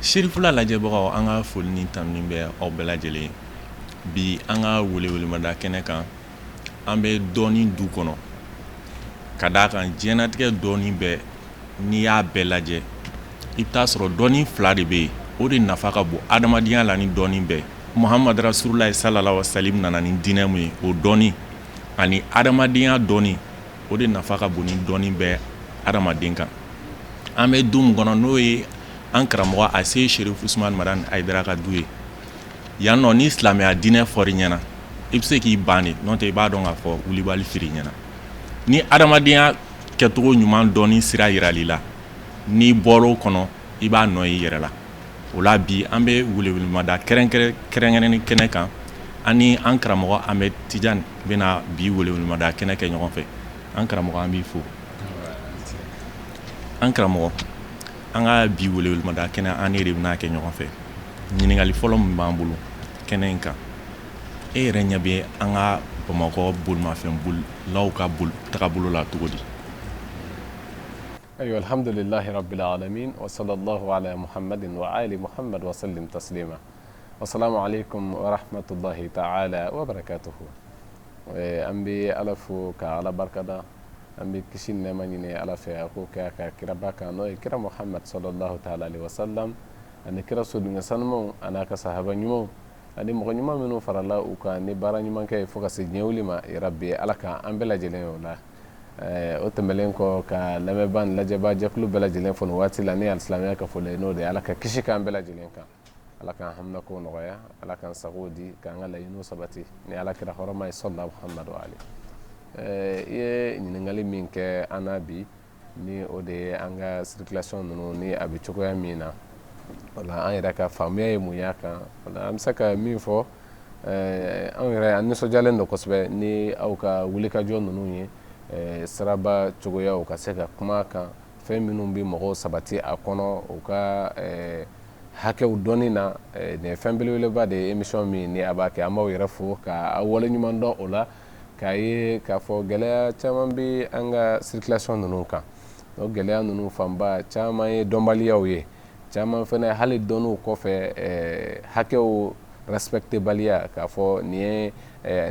Sirifula lajɛbagaw, an ka foli ni tanuni bɛ aw bɛɛ lajɛlen. Bi, an ka welewelemada kɛnɛ kan, an bɛ dɔɔni du kɔnɔ, ka d'a kan diɲɛnatigɛ dɔɔni bɛɛ, n'i y'a bɛɛ lajɛ, i bɛ taa sɔrɔ dɔɔni fila de bɛ yen, o de nafa ka bon adamadenya la ni dɔɔni bɛɛ. Muhamadu Rasululayi salala wasalim nana ni diinɛ mun ye, o dɔɔni ani adamadenya dɔɔni, o de nafa ka bon ni dɔɔni bɛɛ adamaden kan. An bɛ du min kɔnɔ, n'o ye an karamɔgɔ Ase Sherif Usman Madani Hayidara ka du ye yan nɔ, ni silamɛya diinɛ fɔr'i ɲɛna, i bɛ se k'i ban de, n'o tɛ i b'a dɔn k'a fɔ wulibali fir'i ɲɛna. Ni adamadenya kɛcogo ɲuman dɔɔni sira yirali la, n'i bɔr'o kɔnɔ, i b'a nɔ i yɛrɛ la. O la bi, an bɛ welewelemada kɛrɛnkɛrɛnnen kɛnɛ kan. An ni an karamɔgɔ Ahmed Tijani bɛna bi welewelemada kɛnɛ kɛ ɲɔgɔn fɛ. An karamɔgɔ, an b'i fo. An karamɔgɔ, an ka bi welewelemada kɛnɛ, an ne de bɛna kɛ ɲɔgɔn fɛ. Ɲininkali fɔlɔ min b'an bolo kɛnɛ in kan, e yɛrɛ ɲɛ bɛ an ka Bamakɔ bolimafɛn bolilaw ka tagabolo la cogo di? Ayiwa, alhamdulilahi rabbil alamin, wa sallallahu ala muhammadin wa ali muhammad wa sallim taslima. Assalamu alaikum wa rahmatullahi ta'ala wa barakatuhu. An bɛ Ala fo ka Ala barikada. An bɛ kisi nɛɛma ɲini Ala fɛ, a k'o kɛ a ka kiraba kan, n'o ye kira Muhammad sallallahu ta'ala alaihi wa sallam, ani kira sodenkɛ sanumanw, ani ka sahaba ɲumanw, ani mɔgɔ ɲuman minnu farala u kan ni baara ɲumankɛ ye fo ka se diɲɛ wuli ma. Ya rabbi, Ala ka an bɛɛ lajɛlen o la. O tɛmɛnen kɔ, ka lamɛnbaa ni lajɛbaa jɛkulu bɛɛ lajɛlen fo nin waati la ni alisilamɛya ka foli ye, n'o de ye Ala ka kisi k'an bɛɛ lajɛlen kan, Ala k'an haminako nɔgɔya, Ala k'an sago di, k'an ka laɲiniw sabati ni Ala kira hɔrɔma ye, sɔlila Muhamadu ali. I ye ɲininkali min kɛ an na bi, ni o de ye an ka circulation ninnu ni a bɛ cogoya min na, wala an yɛrɛ ka faamuya ye mun y'a kan, wala an bɛ se ka min fɔ, anw yɛrɛ an nisɔndiyalen don kosɛbɛ ni aw ka wulikajɔ ninnu ye, siraba cogoyaw ka se ka kuma kan, fɛn minnu bɛ mɔgɔw sabati a kɔnɔ, u ka hakɛw dɔnni na. Nin ye fɛn belebeleba de ye, émission min ni a b'a kɛ. An b'aw yɛrɛ fo ka aw waleɲuman dɔn o la, k'a ye k'a fɔ gɛlɛya caman bɛ an ka circulation ninnu kan. O gɛlɛya ninnu fanba caman ye dɔnbaliyaw ye, caman fana hali dɔnniw kɔfɛ, hakɛw respectebaliya, k'a fɔ nin ye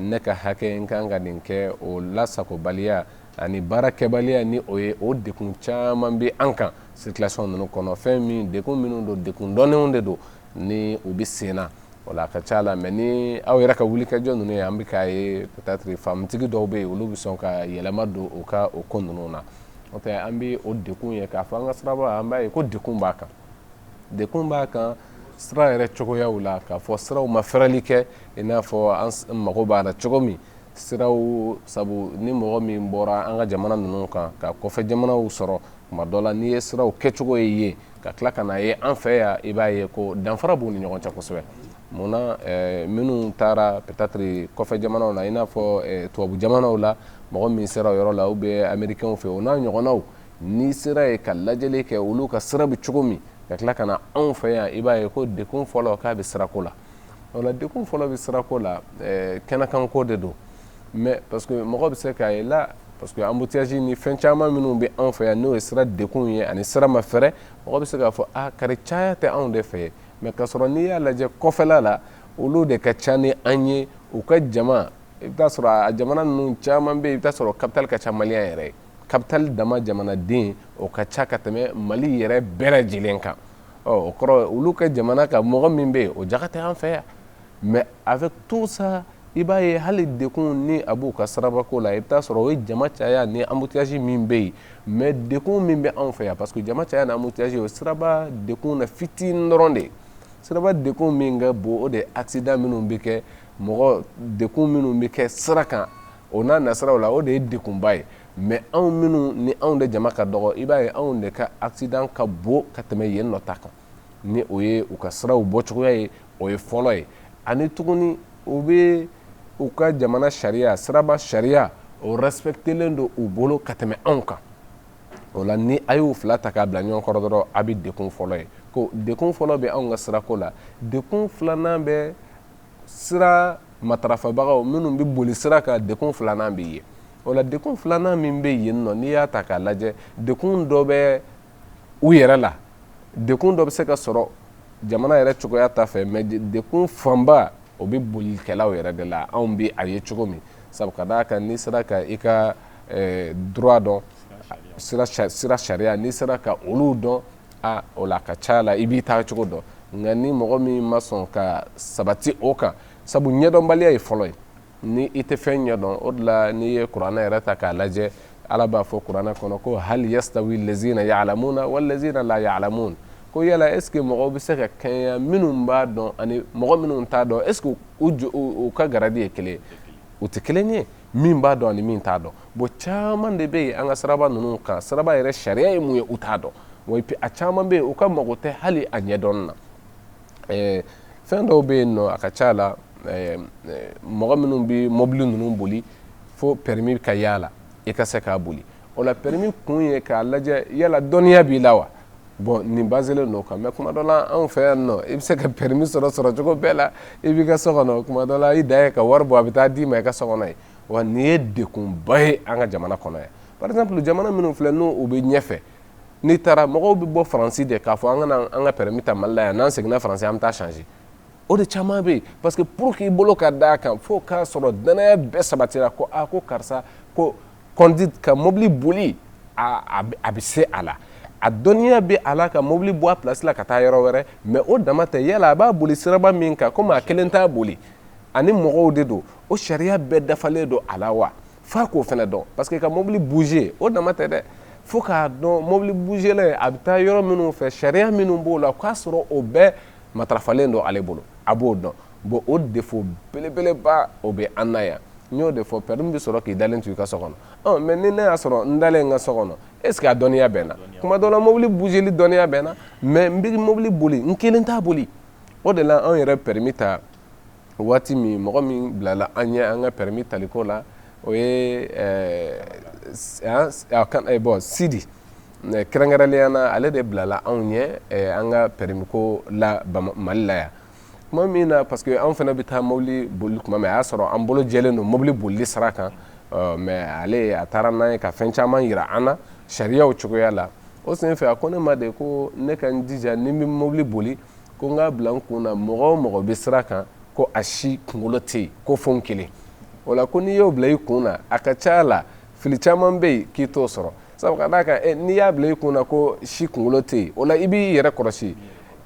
ne ka hakɛ, n kan ka nin kɛ, o lasagobaliya ani baarakɛbaliya, ni o ye, o dekun caman bɛ an kan circulation ninnu kɔnɔ. Fɛn min dekun minnu don, dekun dɔnnenw de don ni u bɛ sen na. O la a ka ca la, mais ni aw yɛrɛ ka wulikajɔ ninnu ye, an bɛ k'a ye peut-être faamutigi dɔw bɛ yen, olu bɛ sɔn ka yɛlɛma don u ka o ko ninnu na. N'o tɛ, an bɛ o dekun ye k'a fɔ an ka siraba, an b'a ye ko dekun b'a kan, dekun b'a kan sira yɛrɛ cogoyaw la, k'a fɔ siraw ma fɛrɛli kɛ i n'a fɔ an mago b'a la cogo min. Siraw sabu ni mɔgɔ min bɔra an ka jamana ninnu kan ka kɔfɛ jamanaw sɔrɔ, tuma dɔ la n'i ye siraw kɛcogo ye yen, ka tila ka na ye an fɛ yan, i b'a ye ko danfara b'u ni ɲɔgɔn cɛ kosɛbɛ. Munna? Minnu taara peut-être kɔfɛ jamanaw na, i n'a fɔ tubabu jamanaw la, mɔgɔ min sera o yɔrɔ la, ou bien américains fɛ, o n'a ɲɔgɔnnaw, n'i sera yen ka lajɛli kɛ olu ka sira bɛ cogo min, ka tila ka na anw fɛ yan, i b'a ye ko dekun fɔlɔ k'a bɛ sirako la. O la, dekun fɔlɔ bɛ sirako la, kɛnɛkanko de don. Mais parce que mɔgɔ bɛ se k'a ye la, parce que embouteillage ni fɛn caman minnu bɛ anw fɛ yan, n'o ye sira dekun ye ani sira ma fɛrɛ, mɔgɔ bɛ se k'a fɔ a kari caya tɛ anw de fɛ. Mais k'a sɔrɔ n'i y'a lajɛ kɔfɛla la, olu de ka ca ni an ye. U ka jama, i bɛ taa sɔrɔ a jamana ninnu caman bɛ yen, i bɛ taa sɔrɔ capital ka ca malien yɛrɛ ye. Capital dama jamanaden, o ka ca ka tɛmɛ Mali yɛrɛ bɛɛ lajɛlen kan. Ɔ, o kɔrɔ, olu ka jamana ka mɔgɔ min bɛ yen, o jaga tɛ an fɛ yan. Mais avec tout ça, i b'a ye hali dekun ni a b'u ka sirabako la, i bɛ taa sɔrɔ o ye jama caya ni embouteillage min bɛ yen. Mais dekun min bɛ anw fɛ yan, parce que jama caya ni embouteillage, o siraba dekun na fitinin dɔrɔn de ye. Siraba dekun min ka bon, o de ye accident minnu bɛ kɛ, mɔgɔ dekun minnu bɛ kɛ sira kan, o n'a nasiraw la, o de ye dekunba ye. Mais anw minnu ni anw de jama ka dɔgɔ, i b'a ye anw de ka accident ka bon ka tɛmɛ yen nɔ ta kan, ni o ye u ka siraw bɔcogoya ye. O ye fɔlɔ ye. Ani tuguni, u bɛ u ka jamana sariya, siraba sariya, o respectelen don u bolo ka tɛmɛ anw kan. O la, ni a y'u fila ta k'a bila ɲɔgɔn kɔrɔ dɔrɔn, a bɛ dekun fɔlɔ ye ko dekun fɔlɔ bɛ anw ka sirako la. Dekun filanan bɛ sira matarafabagaw minnu bɛ boli sira kan, dekun filanan bɛ yen. O la, dekun filanan min bɛ yen nɔ, n'i y'a ta k'a lajɛ, dekun dɔ bɛ u yɛrɛ la, dekun dɔ bɛ se ka sɔrɔ jamana yɛrɛ cogoya ta fɛ, mais dekun fanba o bɛ bolikɛlaw yɛrɛ de la. Anw bɛ a ye cogo min, sabu ka d'a kan n'i sera ka i ka droit dɔn, sira sariya, n'i sera ka olu dɔn, a o la a ka ca la i b'i taa cogo dɔn. Nka ni mɔgɔ min ma sɔn ka sabati o kan, sabu ɲɛdɔnbaliya ye fɔlɔ ye, ni i tɛ fɛn ɲɛdɔn. O de la n'i ye kuranɛ yɛrɛ ta k'a lajɛ, Ala b'a fɔ kuranɛ kɔnɔ ko hal yastawi lazina ya'lamuna wal lazina la ya'lamun, ko yala est ce que mɔgɔw bɛ se ka kɛɲɛ minnu b'a dɔn ani mɔgɔ minnu t'a dɔn, est ce que u ka garadi ye kelen ye? U tɛ kelen ye, min b'a dɔn ani min t'a dɔn. Bon, caman de bɛ yen an ka siraba ninnu kan, siraba yɛrɛ sariya ye mun ye, u t'a dɔn. Wa et puis a caman bɛ yen, u ka mago tɛ hali a ɲɛdɔn na. Fɛn dɔw bɛ yen nɔ, a ka ca la mɔgɔ minnu bɛ mɔbili ninnu boli, fo permis ka y'a la i ka se k'a boli. O la permis kun ye k'a lajɛ yala dɔnniya b'i la wa. Bon, nin baselen don kan, mais kuma dɔ la anw fɛ yan nɔ, i bɛ se ka permis sɔrɔ sɔrɔcogo bɛɛ la. I b'i ka so kɔnɔ, kuma dɔ la i dan ye ka wari bɔ, a bɛ taa d'i ma i ka so kɔnɔ yen. Wa nin ye dekunba ye an ka jamana kɔnɔ yan. Par exemple, jamana minnu filɛ n'u u bɛ ɲɛfɛ, n'i taara, mɔgɔw bɛ bɔ Faransi de k'a fɔ an ka na an ka permis ta Mali la yan, n'an seginna Faransi an bɛ taa changer. O de caman bɛ yen, parce que pour que i bolo ka d'a kan, fo k'a sɔrɔ danaya bɛɛ sabatira ko aa ko karisa ko conduite ka mobili boli, a bɛ se a la, a dɔnniya bɛ a la ka mobili bɔ a place la ka taa yɔrɔ wɛrɛ. Mais o dama tɛ, yala a b'a boli siraba min kan, komi a kelen t'a boli ani mɔgɔw de don, o sariya bɛɛ dafalen don a la wa? F'a k'o fana dɔn, parce que ka mobili bouger, o dama tɛ dɛ, fo k'a dɔn mobili bouger la a bɛ taa yɔrɔ minnu fɛ, sariya minnu b'o la, k'a sɔrɔ o bɛɛ matarafalen don ale bolo, a b'o dɔn. Bon, o défaut belebeleba o bɛ an na yan. N y'o de fɔ, permis bɛ sɔrɔ k'i dalen to i ka so kɔnɔ. Ɔ mais ni ne y'a sɔrɔ n dalen n ka so kɔnɔ, est ce que a dɔnniya bɛ n na? Kuma dɔ la mobili bougeli dɔnniya bɛ n na, mais n bɛ mobili boli, n kelen t'a boli. O de la anw yɛrɛ permis ta waati min, mɔgɔ min bilala an ɲɛ an ka permis taliko la, o ye bon, Sidi kɛrɛnkɛrɛnnenya na, ale de bilala anw ɲɛ an ka permis ko la Mali la yan. Tuma min na, parce que anw fana bɛ taa mobili boli tuma min, a y'a sɔrɔ an bolo jɛlen don mobili bolili sira kan, mais ale a taara n'an ye ka fɛn caman yira an na sariyaw cogoya la. O senfɛ a ko ne ma de ko ne ka n jija, ni n bɛ mobili boli, ko n k'a bila n kun na, mɔgɔ o mɔgɔ bɛ sira kan, ko a si kunkolo tɛ yen, ko fo n kelen. O la ko n'i y'o bila i kun na, a ka ca la fili caman bɛ yen k'i t'o sɔrɔ, sabu ka d'a kan n'i y'a bila i kun na ko si kunkolo tɛ yen, o la i b'i yɛrɛ kɔlɔsi,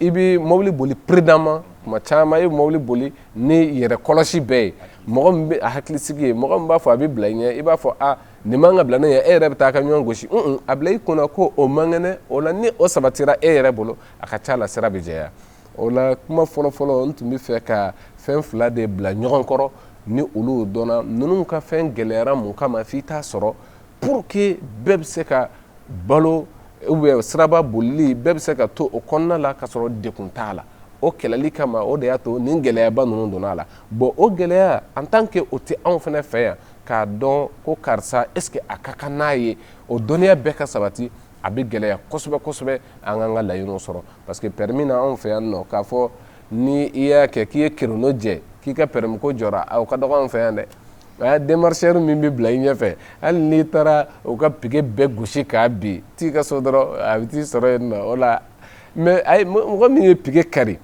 i bɛ mobili boli prudemment. Tuma caman i bɛ mobili boli ni yɛrɛ kɔlɔsi bɛɛ ye. Mɔgɔ min bɛ a hakilisigi ye, mɔgɔ min b'a fɔ a bɛ bila i ɲɛ, i b'a fɔ a nin man ka bila ne ɲɛ, e yɛrɛ bɛ taa ka ɲɔgɔn gosi. A bila i kunna ko o man kɛnɛ. O la ni o sabatira e yɛrɛ bolo, a ka ca la sira bɛ jɛya. O la kuma fɔlɔfɔlɔ, n tun bɛ fɛ ka fɛn fila de bila ɲɔgɔn kɔrɔ. Ni olu dɔnna, ninnu ka fɛn gɛlɛyara mun kama, f'i t'a sɔrɔ pour que bɛɛ bɛ se ka balo ou bien siraba bolili bɛɛ bɛ se ka to o kɔnɔna la ka sɔrɔ dekun t'a la. O kɛlɛli kama, o de y'a to nin gɛlɛyaba ninnu donna a la. Bon, o gɛlɛya, en tant que o tɛ anw fana fɛ yan k'a dɔn ko karisa est ce que a ka kan n'a ye, o dɔnniya bɛɛ ka sabati, a bɛ gɛlɛya kosɛbɛ kosɛbɛ an k'an ka laɲiniw sɔrɔ. Parce que permis na, anw fɛ yan nɔ, k'a fɔ ni i y'a kɛ k'i ye créneau jɛ k'i ka permis ko jɔra, o ka dɔgɔ anw fɛ yan dɛ. A démarcheur min bɛ bila i ɲɛfɛ, hali n'i taara u ka piquet bɛɛ gosi k'a bin t'i ka so dɔrɔn, a bɛ t'i sɔrɔ yen nɔ. O la, mais ayi, mɔgɔ min ye piquet kari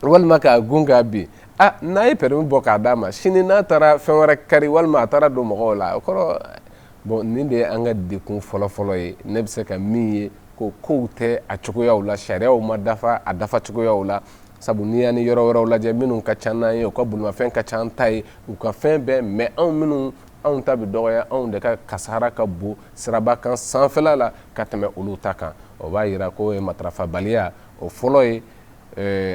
walima k'a gun k'a bin, a n'a ye permis bɔ k'a d'a ma, sini n'a taara fɛn wɛrɛ kari walima a taara don mɔgɔw la, o kɔrɔ. Bon, nin de ye an ka dekun fɔlɔfɔlɔ ye. Ne bɛ se ka min ye ko kow tɛ a cogoyaw la, sariyaw ma dafa a dafa cogoyaw la. Sabu n'i y'a ni yɔrɔ wɛrɛw lajɛ, minnu ka ca n'an ye, u ka bolimafɛn ka ca an ta ye, u ka fɛn bɛɛ, mais anw minnu anw ta bɛ dɔgɔya, anw de ka kasara ka bon siraba kan sanfɛla la ka tɛmɛ olu ta kan. O b'a yira k'o ye matarafabaliya o fɔlɔ ye.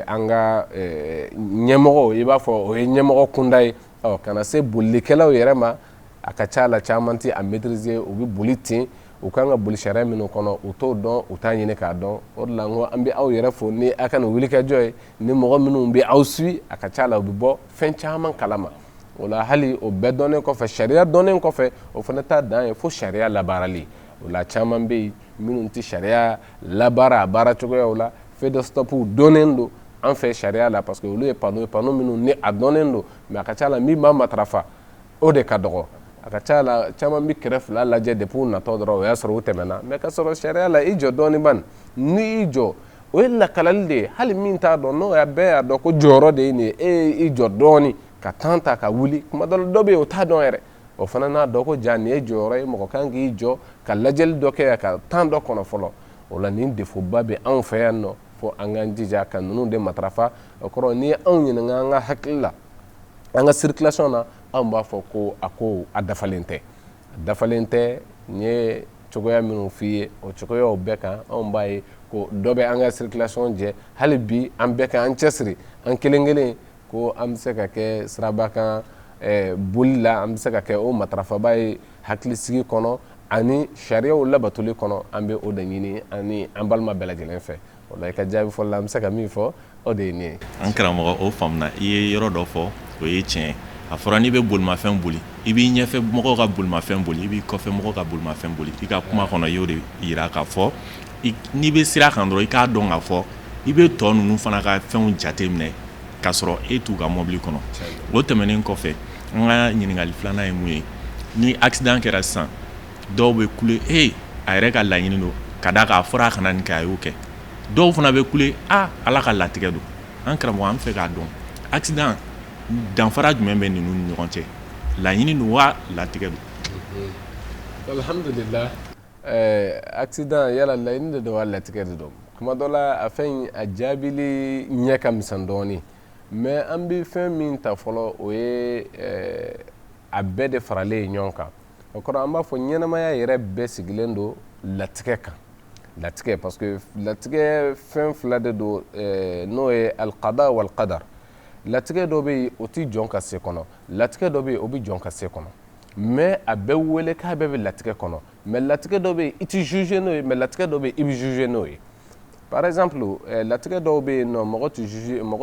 An ka ɲɛmɔgɔw, i b'a fɔ o ye ɲɛmɔgɔ kunda ye, ɔ ka na se bolilikɛlaw yɛrɛ ma, a ka ca la caman tɛ a maîtriser. U bɛ boli ten, u kan ka boli sariya minnu kɔnɔ, u t'o dɔn, u t'a ɲini k'a dɔn. O de la n ko an bɛ aw yɛrɛ fo ni a ka nin wulikajɔ ye. Ni mɔgɔ minnu bɛ aw suit, a ka ca la u bɛ bɔ fɛn caman kalama. O la hali o bɛɛ dɔnnen kɔfɛ, sariya dɔnnen kɔfɛ, o fana t'a dan ye, fo sariya labaarali. O la caman bɛ yen minnu tɛ sariya labaara a baara cogoyaw la. Feu de stop dɔnnen don an fɛ sariya la, parce que olu ye panneau ye, panneau minnu ni a dɔnnen don, mais a ka ca la min b'a matarafa, o de ka dɔgɔ. A ka ca la caman bɛ kɛrɛ fila lajɛ depuis u natɔ dɔrɔn, o y'a sɔrɔ u tɛmɛna. Mais ka sɔrɔ sariya la, i jɔ dɔɔnin bani, n'i y'i jɔ O ye lakalali de ye. Hali min t'a dɔn, n'o y'a bɛɛ y'a dɔn ko jɔyɔrɔ de ye nin ye, e y'i jɔ dɔɔnin ka temps ta ka wuli. Kuma dɔ la, dɔ bɛ yen, o t'a dɔn yɛrɛ, o fana n'a dɔn ko ja nin ye jɔyɔrɔ ye, mɔgɔ kan k'i jɔ ka lajɛli dɔ kɛ yan, ka temps dɔ kɔnɔ fɔlɔ. O la, nin défaut ba bɛ anw fɛ yan nɔ, fo an k'an jija ka ninnu de matarafa. O kɔrɔ, n'i ye anw ɲininka an ka hakili la, an ka circulation na, anw b'a fɔ ko a ko a dafalen tɛ, a dafalen tɛ. N ye cogoya minnu f'i ye, o cogoyaw bɛɛ kan, anw b'a ye ko dɔ bɛ an ka circulation jɛ. Hali bi, an bɛɛ ka an cɛsiri, an kelen kelen, ko an bɛ se ka kɛ siraba kan boli la, an bɛ se ka kɛ o matarafaba ye hakilisigi kɔnɔ ani sariyaw labatoli kɔnɔ. An bɛ o de ɲini ani an balima bɛɛ lajɛlen fɛ. O la, i ka jaabi fɔlɔ la, an bɛ se ka min fɔ, o de ye nin ye. An karamɔgɔ, o faamuna. I ye yɔrɔ dɔ fɔ, o ye tiɲɛ ye. A fɔra n'i bɛ bolimafɛn boli, i b'i ɲɛfɛ mɔgɔw ka bolimafɛn boli, i b'i kɔfɛ mɔgɔw ka bolimafɛn boli. I ka kuma kɔnɔ, i y'o de yira k'a fɔ n'i bɛ sira kan dɔrɔn, i k'a dɔn k'a fɔ i bɛ tɔ ninnu fana ka fɛnw jate minɛ k'a sɔrɔ e t'u ka mɔbili kɔnɔ. O tɛmɛnen kɔfɛ, an ka ɲininkali filanan ye mun ye? Ni accident kɛra sisan, dɔw bɛ kule e a yɛrɛ ka laɲini don, ka d'a kan a fɔra a kana nin kɛ, a y'o kɛ. Dɔw fana bɛ kule a Ala ka latigɛ don. An karamɔgɔ, an fɛ k'a dɔn, accident, danfara jumɛn bɛ ninnu ni ɲɔgɔn cɛ? Laɲini don wa latigɛ don? Alhamdulillah. Accident, yala laɲini de don wa latigɛ de don? Kuma dɔ la, a fɛn a jaabili ɲɛ ka misɛn dɔɔnin, mais an bɛ fɛn min ta fɔlɔ, o ye a bɛɛ de faralen ye ɲɔgɔn kan. O kɔrɔ, an b'a fɔ ɲɛnamaya yɛrɛ bɛɛ sigilen don latigɛ kan, latigɛ, parce que latigɛ fɛn fila de don, n'o ye alqada wal qadar. Latigɛ dɔ bɛ yen, o tɛ jɔn ka se kɔnɔ. Latigɛ dɔ bɛ yen, o bɛ jɔn ka se kɔnɔ, mais a bɛɛ wele k'a bɛɛ bɛ latigɛ kɔnɔ. Mais latigɛ dɔ bɛ yen, i tɛ juger n'o ye, mais latigɛ dɔ bɛ yen, i bɛ juger n'o ye. Par exemple, latigɛ dɔw bɛ yen nɔ, mɔgɔ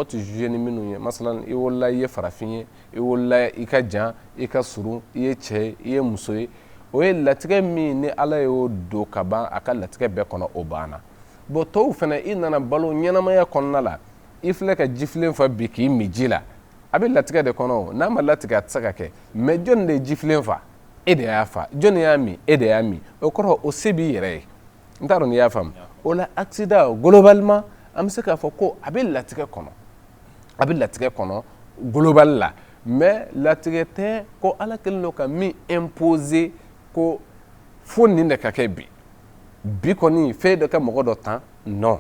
tɛ juger ni minnu ye. Masalan, i wolola, i ye farafin ye, i wolola, i ka jan, i ka surun, i ye cɛ ye, i ye muso ye, o ye latigɛ min ni Ala y'o don ka ban a ka latigɛ bɛɛ kɔnɔ, o banna. Bon, tɔw fana, i nana balo ɲɛnamaya kɔnɔna la, i filɛ ka jifilen fa bi k'i min ji la, a bɛ latigɛ de kɔnɔ. N'a ma latigɛ, a tɛ se ka kɛ. Mais jɔnni de ye jifilen fa? E de y'a fa. Jɔnni y'a min? E de y'a min. O kɔrɔ, o se b'i yɛrɛ ye. N t'a dɔn n'i y'a faamu. O la, accident, globalement, an bɛ se k'a fɔ ko a bɛ latigɛ kɔnɔ, a bɛ latigɛ kɔnɔ global la. Mais latigɛ tɛ ko Ala kɛlen don ka min imposer ko fo nin de ka kɛ bi bi kɔni, fɛn dɔ ka mɔgɔ dɔ tan, non,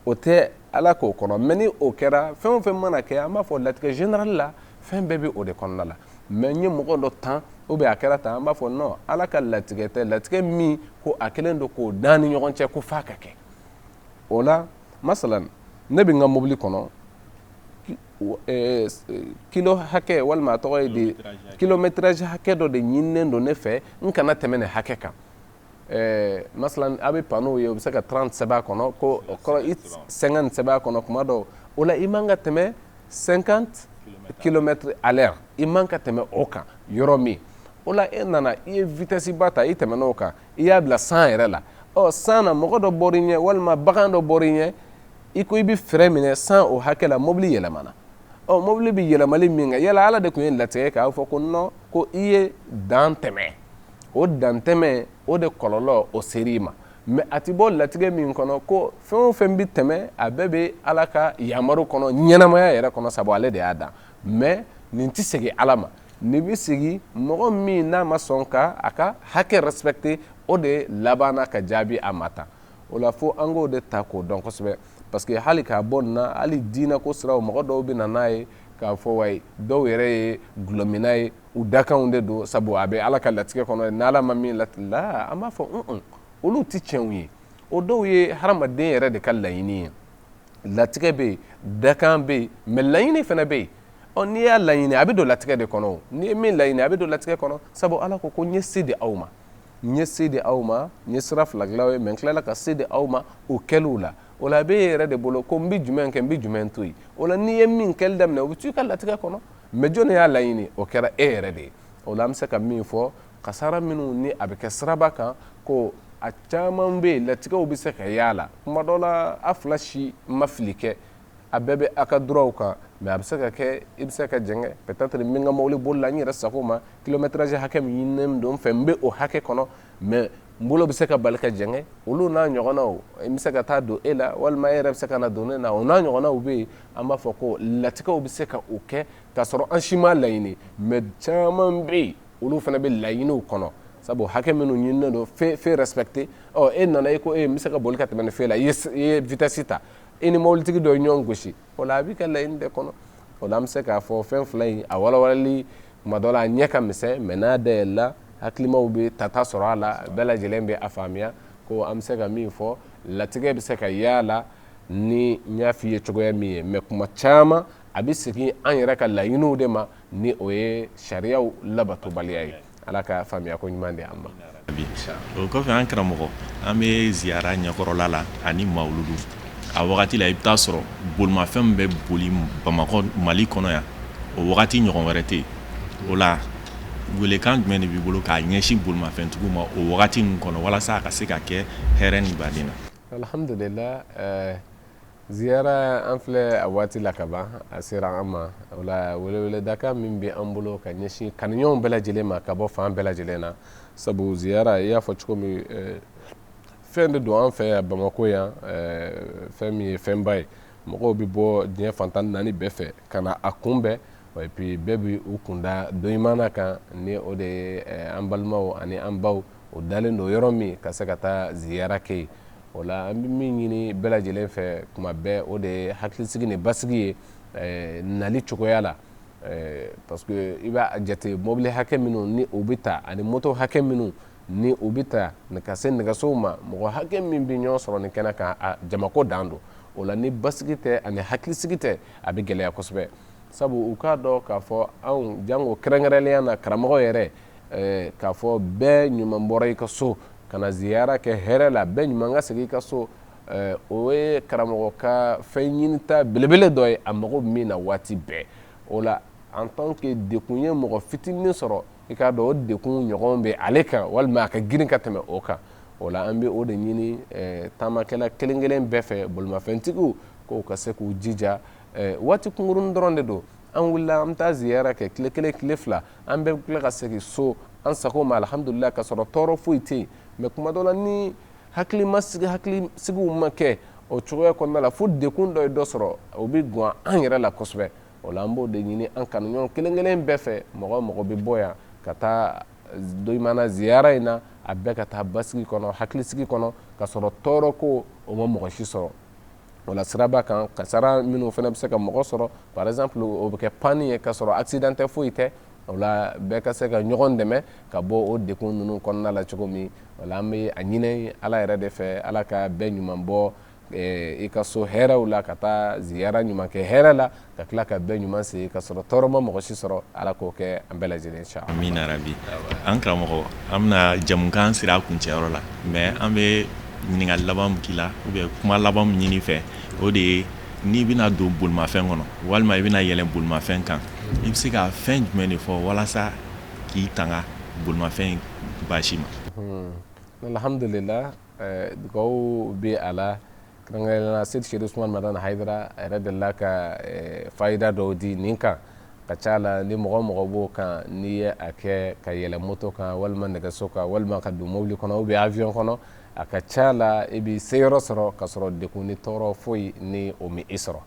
o tɛ Ala k'o kɔnɔ. Mais ni o kɛra, fɛn o fɛn mana kɛ, an b'a fɔ latigɛ général la, fɛn bɛɛ bɛ o de kɔnɔna la. Mais n ye mɔgɔ dɔ tan ou bien a kɛra tan, an b'a fɔ non, Ala ka latigɛ tɛ, latigɛ min ko a kɛlen don k'o dan ni ɲɔgɔn cɛ ko f'a ka kɛ. O la, masalan, ne bɛ n ka mobili kɔnɔ, kilo hakɛ walima a tɔgɔ ye di, kilométrage hakɛ dɔ de ɲininen don ne fɛ, n kana tɛmɛ nin hakɛ kan. Masalan, a bɛ panneau ye, o bɛ se ka 30 sɛbɛn a kɔnɔ, ko o kɔrɔ i 50 sɛbɛn a kɔnɔ kuma dɔw. O la, i man ka tɛmɛ 50 kilomètres à l'heure, i man ka tɛmɛ o kan yɔrɔ min. O la, e nana, i ye vitesse ba ta, i tɛmɛna o kan, i y'a bila 100 yɛrɛ la. Ɔ, 100 na, mɔgɔ dɔ bɔr'i ɲɛ walima bagan dɔ bɔr'i ɲɛ, i ko i bɛ frein minɛ 100 o hakɛ la, mobili yɛlɛmana. Ɔ, mobili bɛ yɛlɛmali min kɛ, yala Ala de tun ye latigɛ k'a fɔ ko non, ko i ye dan tɛmɛ? O dan tɛmɛ, o de kɔlɔlɔ o ser'i ma. Mais a ti bɔ latigɛ min kɔnɔ ko fɛn o fɛn bɛ tɛmɛ, a bɛɛ bɛ Ala ka yamaru kɔnɔ ɲɛnamaya yɛrɛ kɔnɔ, sabu ale de y'a dan. Mais nin tɛ segin Ala ma, nin bɛ segin mɔgɔ min n'a ma sɔn ka a ka hakɛ respecter, o de labanna ka jaabi a ma tan. O la, fo an k'o de ta k'o dɔn kosɛbɛ, parce que hali k'a bɔ nin na, hali diinɛ ko siraw, mɔgɔ dɔw bɛ na n'a ye k'a fɔ wayi, dɔw yɛrɛ ye gulɔmina ye, u dakanw de don, sabu a bɛ Ala ka latigɛ kɔnɔ, n'Ala ma min latigɛ la. An b'a fɔ un, olu tɛ tiɲɛw ye. O dɔw ye hadamaden yɛrɛ de ka laɲini ye. Latigɛ bɛ yen, dakan bɛ yen, mais laɲini fana bɛ yen. Ɔ, n'i y'a laɲini, a bɛ don latigɛ de kɔnɔ. N'i ye min laɲini, a bɛ don latigɛ kɔnɔ, sabu Ala ko ko n ye se di aw ma, n ye se di aw ma, n ye sira fila dilan aw ye, mais n tilala ka se di aw ma o kɛliw la. O la, a bɛ e yɛrɛ de bolo ko n bɛ jumɛn kɛ, n bɛ jumɛn to yen. O la, n'i ye min kɛli daminɛ, o bɛ to i ka latigɛ kɔnɔ. Mais jɔnni y'a laɲini? O kɛra e yɛrɛ de ye. O la, an bɛ se ka min fɔ, kasara minnu ni a bɛ kɛ siraba kan, ko a caman bɛ yen, latigɛw bɛ se ka y'a la. Kuma dɔ la, a fila si ma fili kɛ, a bɛɛ bɛ a ka droit kan, mais a bɛ se ka kɛ i bɛ se ka jɛngɛ. Peut-être n bɛ n ka mobili boli la n yɛrɛ sago ma, kilométrage hakɛ min ɲininen don n fɛ, n bɛ o hakɛ kɔnɔ, mais N bolo bɛ se ka bali ka jɛngɛ, olu n'a ɲɔgɔnnaw, n bɛ se ka taa don e la walima e yɛrɛ bɛ se ka na don ne na, o n'a ɲɔgɔnnaw bɛ yen. An b'a fɔ ko latigɛw bɛ se ka o kɛ k'a sɔrɔ an si m'a laɲini, mais caman bɛ yen, olu fana bɛ laɲiniw kɔnɔ, sabu hakɛ minnu ɲininen don, feu respecter. Ɔ, e nana, e ko e n bɛ se ka boli ka tɛmɛ ni feu la, i ye vitesse ta, e ni mobilitigi dɔ ye ɲɔgɔn gosi, o la a b'i ka laɲini de kɔnɔ. O la an bɛ se k'a fɔ fɛn fila in, a walawalali tuma dɔ la a ɲɛ ka misɛn, mais n'a dayɛlɛla, hakilimaw bɛ tata sɔrɔ a la, bɛɛ lajɛlen bɛ a faamuya ko an bɛ se ka min fɔ, latigɛ bɛ se ka y'a la ni n y'a f'i ye cogoya min ye, mais kuma caman a bɛ segin an yɛrɛ ka laɲiniw de ma, ni o ye sariyaw labatobaliya ye. Ala ka faamuya ko ɲuman di an ma. O kɔfɛ, an karamɔgɔ, an bɛ ziyara ɲɛkɔrɔla la ani mawuludu. A wagati la, i bɛ taa sɔrɔ bolimafɛn bɛ boli Bamakɔ, Mali kɔnɔ yan, o wagati ɲɔgɔn wɛrɛ tɛ yen. O la, welekan jumɛn de b'i bolo k'a ɲɛsin bolimafɛntigiw ma o wagati ninnu kɔnɔ, walasa a ka se ka kɛ hɛrɛ ni baden na? Alhamdulillah, ziyara, an filɛ a waati la ka ban, a sera an ma. O la, weleweledakan min bɛ an bolo ka ɲɛsin kanuɲɔgɔnw bɛɛ lajɛlen ma ka bɔ fan bɛɛ lajɛlen na, sabu ziyara, i y'a fɔ cogo min, fɛn de don an fɛ yan Bamakɔ yan, fɛn min ye fɛnba ye. Mɔgɔw bɛ bɔ diɲɛ fan 14 bɛɛ fɛ ka na a kunbɛn, et puis bɛɛ bɛ u kunda don kan, ni o de ye an balimaw ani an baw, o dalen don yɔrɔ min ka se ka taa ziyara kɛ yen. O la, an bɛ min ɲini bɛɛ lajɛlen fɛ tuma bɛɛ, o de ye hakilisigi ni basigi ye nali cogoya la, parce que i b'a jate, mobili hakɛ minnu ni o bɛ ta ani moto hakɛ minnu ni o bɛ ta ka se nɛgɛsow ma, mɔgɔ hakɛ min bɛ ɲɔgɔn sɔrɔ nin kɛnɛ kan, a jamako dan don. O la, ni basigi tɛ ani hakilisigi tɛ, a bɛ gɛlɛya kosɛbɛ, sabu u k'a dɔn k'a fɔ anw jango kɛrɛnkɛrɛnnenya na karamɔgɔ yɛrɛ, k'a fɔ bɛɛ ɲuman bɔra i ka so ka na ziyara kɛ hɛrɛ la, bɛɛ ɲuman ka segin i ka so, o ye karamɔgɔ ka fɛn ɲinita belebele dɔ ye, a mago bɛ min na waati bɛɛ. O la, en tant que dekun ye mɔgɔ fitinin sɔrɔ, i k'a dɔn o dekun ɲɔgɔn bɛ ale kan walima a ka girin ka tɛmɛ o kan. O la, an bɛ o de ɲini taamakɛla kelen kelen bɛɛ fɛ, bolimafɛntigiw, k'o ka se k'u jija. Waati kunkurunnin dɔrɔn de don, an wulila, an bɛ taa ziyara kɛ tile 1, tile 2, an bɛ tila ka segin so an sago ma, alhamdulillah, ka sɔrɔ tɔɔrɔ foyi tɛ yen. Mais kuma dɔ la, ni hakili ma sigi, hakili sigiw ma kɛ o cogoya kɔnɔna la, fo dekun dɔ ye dɔ sɔrɔ, o bɛ gan an yɛrɛ la kosɛbɛ. O la, an b'o de ɲini an kanuɲɔgɔn kelen kelen bɛɛ fɛ, mɔgɔ o mɔgɔ bɛ bɔ yan ka taa doyimana ziyara in na, a bɛɛ ka taa basigi kɔnɔ, hakilisigi kɔnɔ, ka sɔrɔ tɔɔrɔ ko o ma mɔgɔ si sɔrɔ. O la, siraba kan kasara minnu fana bɛ se ka mɔgɔ sɔrɔ, par exemple, o bɛ kɛ panne ye ka sɔrɔ accident tɛ, foyi tɛ. O la, bɛɛ ka se ka ɲɔgɔn dɛmɛ ka bɔ o dekun ninnu kɔnɔna la cogo min. O la, an bɛ a ɲini Ala yɛrɛ de fɛ, Ala ka bɛɛ ɲuman bɔ i ka so hɛrɛw la ka taa ziyara ɲuman kɛ hɛrɛ la, ka tila ka bɛɛ ɲuman segin ka sɔrɔ tɔɔrɔ ma mɔgɔ si sɔrɔ. Ala k'o kɛ an bɛɛ lajɛlen. Amina rabi. An karamɔgɔ, an bɛna jamukan sira a kuncɛyɔrɔ la, mais an bɛ ɲininkali laban min k'i la ou bien kuma laban min ɲini fɛ, o de ye n'i bɛna don bolimafɛn kɔnɔ walima i bɛna yɛlɛn bolimafɛn kan, i bɛ se ka fɛn jumɛn de fɔ walasa k'i tanga bolimafɛn baasi ma? Alhamdulillah, dugawu bɛ a la. Kɛrɛnkɛrɛnnenya la, Seyidi Sedu Usumani Madani Hayidara, a yɛrɛ delila ka fayida dɔw di nin kan ka ca la. Ni mɔgɔ mɔgɔ b'o kan, n'i ye a kɛ ka yɛlɛ moto kan walima nɛgɛso kan walima ka don mobili kɔnɔ ou bien avion kɔnɔ, a ka ca la i bɛ se yɔrɔ sɔrɔ ka sɔrɔ dekun ni tɔɔrɔ foyi ni o ma i sɔrɔ.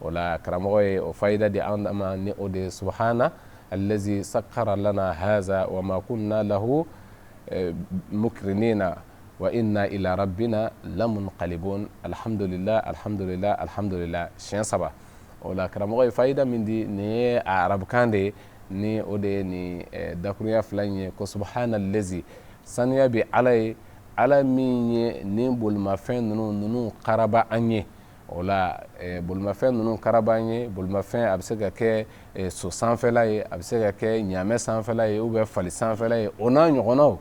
O la, karamɔgɔ ye o fayida di an ma, ni o de ye subahana allazi sakhara lana haza wa ma kunna lahu mukrinina wa inna ila rabbina lamunqalibun, alhamdulillah, alhamdulillah, alhamdulillah, siɲɛ saba. O la, karamɔgɔ ye fayida min di, nin ye a arabukan de ye, ni o de ye nin dakurunya fila in ye, ko subahana allazi, sanuya bɛ Ala ye, Ala min ye nin bolimafɛn ninnu karaba an ye. O la, bolimafɛn ninnu karaba an ye, bolimafɛn a bɛ se ka kɛ so sanfɛla ye, a bɛ se ka kɛ ɲaamɛ sanfɛla ye ou bien fali sanfɛla ye, o n'a ɲɔgɔnnaw,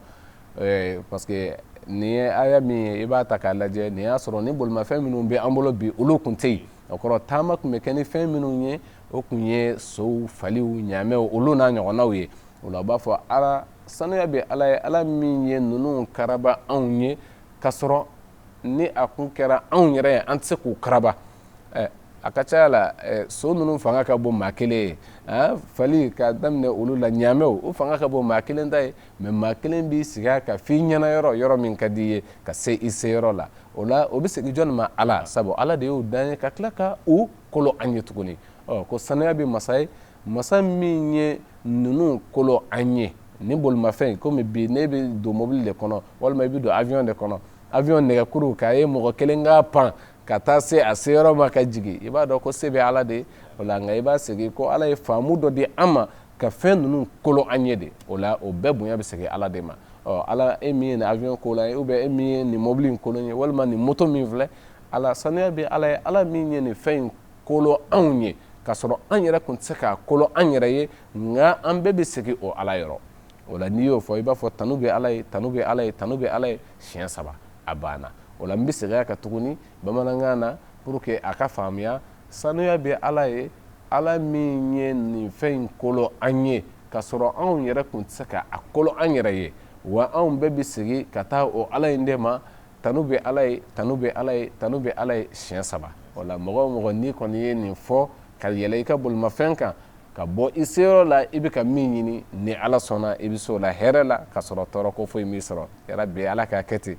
parce que nin ye aya min ye, i b'a ta k'a lajɛ, nin y'a sɔrɔ ni bolimafɛn minnu bɛ an bolo bi, olu tun tɛ yen. O kɔrɔ, taama tun bɛ kɛ ni fɛn minnu ye, o tun ye sow, faliw, ɲaamɛw, olu n'a ɲɔgɔnnaw ye. O la, u b'a fɔ Ala, sanuya bɛ Ala ye, Ala min ye ninnu karaba anw ye, ka sɔrɔ ni a kun kɛra anw yɛrɛ ye, an tɛ se k'u karaba. A ka ca la so ninnu fanga ka bon maa kelen ye, fali ka daminɛ olu la, ɲaamɛw, o fanga ka bon maa kelen ta ye. Mais maa kelen b'i sigi a kan f'i ɲɛna yɔrɔ, yɔrɔ min ka di i ye, ka se i se yɔrɔ la. O la, o bɛ segin jɔn ma? Ala. Sabu Ala de y'o dan ye ka tila ka u kolo an ye tuguni. Ɔ, ko sanuya bɛ masa ye, masa min ye ninnu kolo an ye. Ni bolimafɛn, komi bi ne bɛ don mobili de kɔnɔ walima i bɛ don avion de kɔnɔ, avion nɛgɛkuru k'a ye mɔgɔ kelen ka pan ka taa se a se yɔrɔ ma ka jigin, i b'a dɔn ko se bɛ Ala de o la. Nka i b'a segin ko Ala ye faamu dɔ di an ma ka fɛn ninnu kolo an ye de. O la, o bɛɛ bonya bɛ segin Ala de ma. Ɔ Ala, e min ye nin avion kolo ye, ou bien e min ye nin mobili in kolo ye, walima nin moto min filɛ, Ala, sanuya bɛ Ala ye, Ala min ye nin fɛn in kolo anw ye k'a sɔrɔ an yɛrɛ tun tɛ se k'a kolo an yɛrɛ ye. Nka an bɛɛ bɛ segin o Ala yɔrɔ. O la, n'i y'o fɔ, i b'a fɔ tanu bɛ Ala ye, tanu bɛ Ala ye, tanu bɛ Ala ye siɲɛ saba, a banna. O la, n bɛ segin a kan tuguni bamanankan na pour que a ka faamuya. Sanuya bɛ Ala ye, Ala min ye nin fɛn in kolo an ye k'a sɔrɔ anw yɛrɛ tun tɛ se ka a kolo an yɛrɛ ye. Wa anw bɛɛ bɛ segin ka taa o Ala in de ma. Tanu bɛ Ala ye, tanu bɛ Ala ye, tanu bɛ Ala ye siɲɛ saba. O la, mɔgɔ o mɔgɔ n'i kɔni ye nin fɔ ka yɛlɛ i ka bolimafɛn kan ka bɔ i seyɔrɔ la, i bɛ ka min ɲini, ni Ala sɔnna, i bɛ se o la hɛrɛ la ka sɔrɔ tɔɔrɔ ko foyi m'i sɔrɔ. Yarabi, Ala k'a kɛ ten,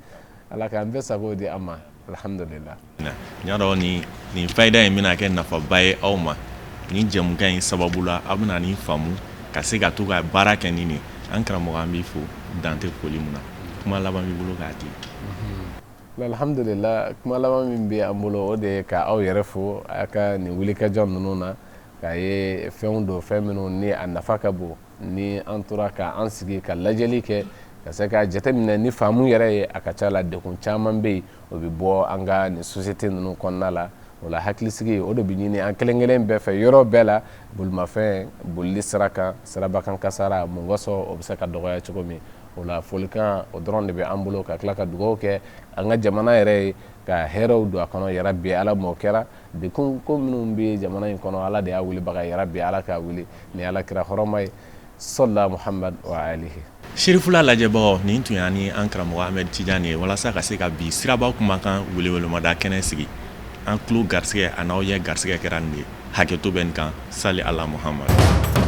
Ala k'an bɛɛ sago di an ma. Alhamdulillah. N y'a dɔn nin fayida in bɛna kɛ nafaba ye aw ma. Nin jɛmukan in sababu la, aw bɛna nin faamu ka se ka to ka baara kɛ ni nin. An karamɔgɔ, an b'i fo dan tɛ foli min na. Kuma laban b'i bolo k'a di? Alhamdulillah, kuma laban min bɛ an bolo, o de ye ka aw yɛrɛ fo a ka nin wulikajɔ ninnu na, k'a ye fɛnw don, fɛn minnu ni a nafa ka bon. Ni an tora ka an sigi ka lajɛli kɛ, ka se ka jateminɛ ni faamu yɛrɛ ye, a ka ca la degun caman bɛ yen, o bɛ bɔ an ka nin société ninnu kɔnɔna la. O la, hakilisigi, o de bɛ ɲini an kelen kelen bɛɛ fɛ yɔrɔ bɛɛ la, bolimafɛn bolili sira kan, sirabakan kasara mun kosɔn, o bɛ se ka dɔgɔya cogo min. O la, folikan o dɔrɔn de bɛ an bolo, ka tila ka dugawu kɛ an ka jamana yɛrɛ ye, ka hɛrɛw don a kɔnɔ. Yarabi, Ala m'o kɛra. Degun ko minnu bɛ jamana in kɔnɔ, Ala de y'a wulibaga. Yarabi, Ala k'a wuli ni Ala kira hɔrɔma ye, sɔla Muhamad wa alihi. Serifula lajɛbagaw, nin tun y'an ni an karamɔgɔ Ahmed Tijani ye walasa ka se ka bi siraba kumakan welewelemada kɛnɛ sigi. An tulo garisɛgɛ a n'aw ɲɛ garisɛgɛ kɛra nin de ye. Hakɛto bɛ nin kan. Sali ala Muhamad.